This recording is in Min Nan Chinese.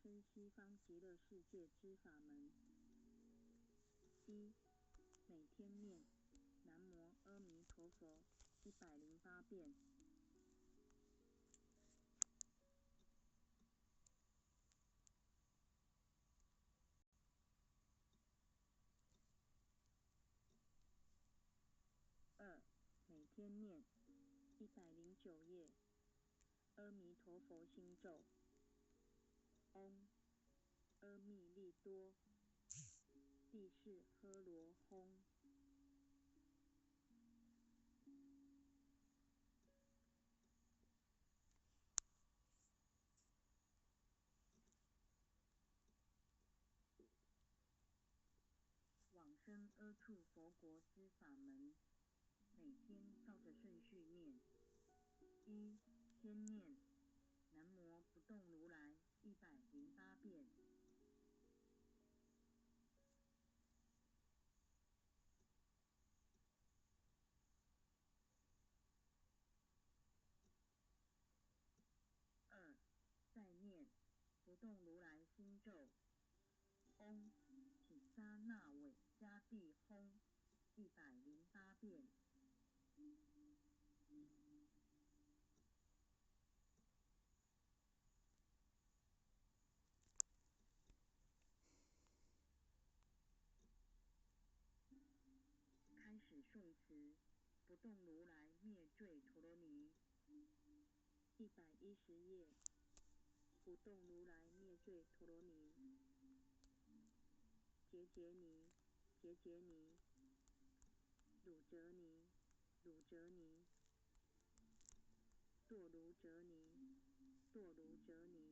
生西方极乐世界之法门。一、每天念南无阿弥陀佛108遍。二、每天念109页阿弥陀佛心咒。嗡，阿密利多，帝释诃罗吽。往生阿处佛国之法门，每天照着顺序念：一、先念南无不动如来108遍；二、再念不动如来心咒，嗡起沙那尾迦帝吽108遍。开始诵词不动如来灭罪陀罗尼，110页，不动如来灭罪陀罗尼，羯羯尼，羯羯尼，鲁哲尼，鲁哲尼，堕卢哲尼，堕卢哲尼。